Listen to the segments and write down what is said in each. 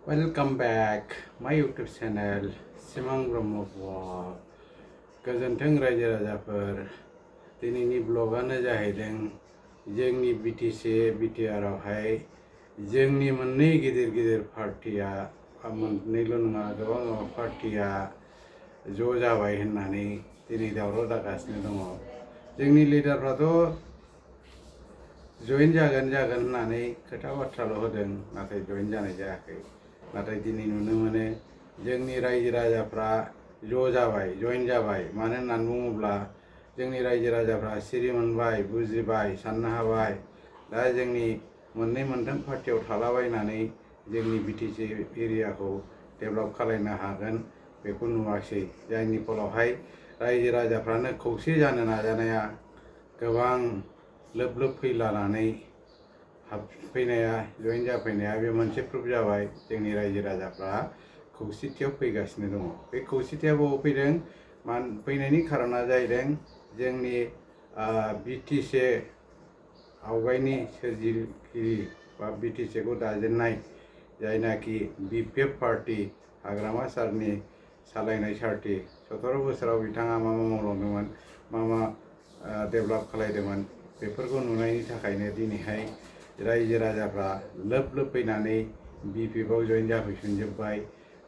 Welcome back my YouTube channel Simang Brahmo Vlog गोजोन्थों रायजो राजाफोर दिनैनि ब्लगानो जाहैदों जोंनि बिटिआर आवहाय जोंनि मोननै गिदिर पार्टिया मोननैल' नङा गोबां पार्टिया ज' जाबाय होननानै दिनै दावराव जागासिनो दङ। जोंनि लिडारफ्राथ' जइन जागोन होननानै खोथा बाथ्राल' होदों, नाथाय जइन जानाय जायाखै। नाथाय दिनै नुनो मोनो जोंनि रायजो राजाफ्रा ज' जाबाय, जइन जाबाय। मानो होननानै बुङोब्ला जोंनि रायजो राजाफ्रा सिरि मोनबाय, बुजिबाय, साननो हाबाय। दा जोंनि मोननै मोनथाम पार्टियाव थालाबायनानै जोंनि बिटिसि एरियाखौ डेभेलप खालामनो हागोन बेखौ नुवाखै। जायनि फलावहाय रायजो राजाफ्रानो खौसे जानो नाजानाया गोबां लोब फैलानानै हाबफैनाया, जइन जाफैनाया बे मोनसे प्रुफ जाबाय जोंनि रायजो राजाफ्रा खौसेथियाव फैगासिनो दङ। बे खौसेथिया बबाव फैदों? फैनायनि खारना जाहैदों जोंनि बिटिसि आवगायनि सोरजिगिरि बा बिटिसिखौ दाजेननाय जायनाखि बिपिएफ पार्टी, हाग्रामा सारनि सालायनाय पार्टी, 17 बोसोराव बिथाङा मा मावलांदोंमोन, मा डेभेलप खालायदोंमोन, बेफोरखौ नुनायनि थाखायनो दिनैहाय रायजो राजाफ्रा लोब फैनानै बिपिएफआव जइन जाफैफिनजोब्बाय।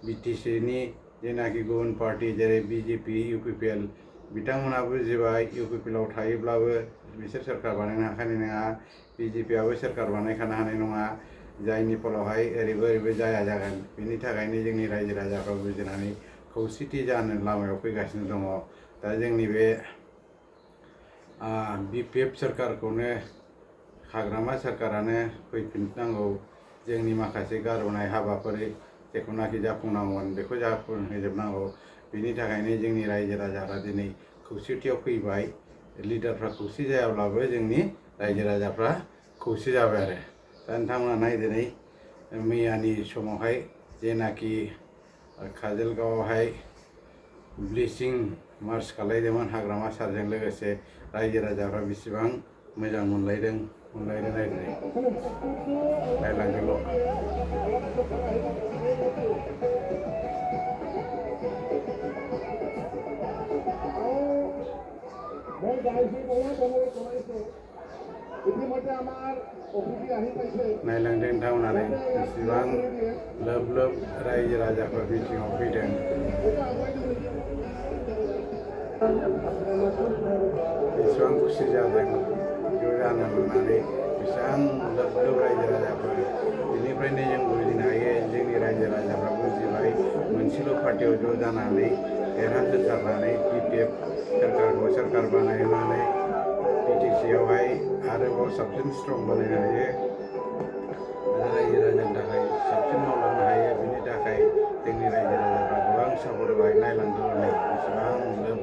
बिटिसिनि जेनाखि गुबुन पार्टी जेरै बिजेपि, इउपिपिएल, बिथांमोनहा बुजिबाय इउपिपिएलआव थायोब्लाबो बिसोर सोरखार बानायनो हाखानाय नङा, बिजेपिआबो सोरखार बानायखानो हानाय नङा। जायनि फलावहाय ओरैबो जागोन। बेनि थाखायनो जोंनि रायजो राजाफ्रा बुजिनानै खौसेथि जानो लामायाव फैगासिनो दङ। दा जोंनि बे बिपिएफ सोरखारखौनो, हाग्रामा सोरखारानो फैफिननांगौ। जोंनि माखासे गारबोनाय हाबाफारि जेखौनाखि जाफुंनांगौमोन बेखौ जाफुंहोजोबनांगौ। बिनि थाखायनो जोंनि रायजो राजाफ्रा दिनै खौसेथियाव फैबाय। लिडारफ्रा खौसे जायाब्लाबो जोंनि रायजो राजाफ्रा खौसे जाबाय आरो। दा नोंथांमोना नायदिनै मैयानि समावहाय जेनाखि काजलगावआवहाय ब्लिचिं मार्च खालायदोंमोन हाग्रामा सारजों लोगोसे, रायजो राजाफ्रा बेसेबां मोजां मोनलायदों नायदिनै नायलांदोंल'। नायलांदों नोंथांमोनानो बेसेबां लोब रायजो राजाफोर मिटिङाव फैदों। बेसेबां खुसि जादों ज' जानो मोननानै, बेसेबां लोब रायजो राजाफोर। बेनिफ्रायनो जों बुजिनो हायो जोंनि रायजो राजाफ्रा बुजिबाय मोनसेल' पार्टियाव ज' जानानै देरहासारनानै बिपिएफ सोरखारखौ सोरखार बानायनानै बिटिसिआवहाय आरोबाव साबसिन स्ट्रं बानायनो हायो, रायजो राजानि थाखाय साबसिन मावलांनो हायो। बिनि थाखाय जोंनि रायजो राजाफ्रा गोबां सापर्ट होबाय। नायलांदों नै बेसेबां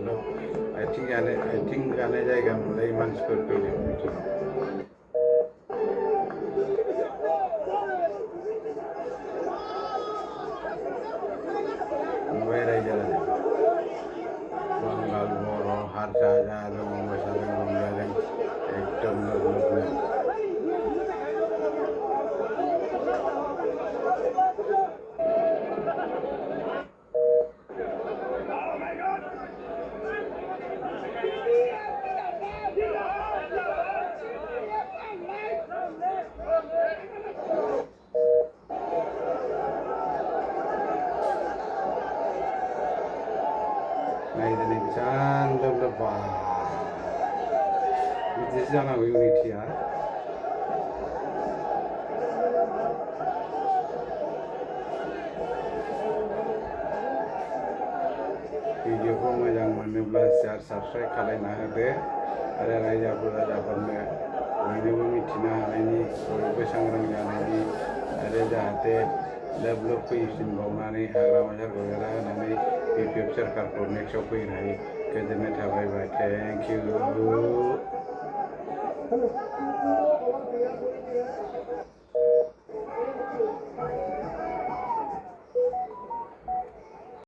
लोब आथिं गानाय जायगा मोनलायै मानसिफोर फैदों मिटिङाव। नुबाय रायजो राजा बांगाल, बर', हारसा जा दङ मोसादों, रंजादों एकदम लोबनो। नायदिनै बेसेबां लोब बा बिदिसो जानांगौ इउनिटिया। भिडिअखौ मोजां मोनोब्ला शेयार साबस्क्राइब खालामना होदो आरो रायजो राजाफोरनो बयनोबो मिथिनो हानायनि, बयबो सांग्रां जानायनि, आरो जाहाथे लोब फैफिनबावनानै हाग्रामा सारखौ देरहाहोनानै बिपिएफ सोरखारखौ नेक्स्टआव फैनो हायो। गोजोननाय थाबाय। Thank you.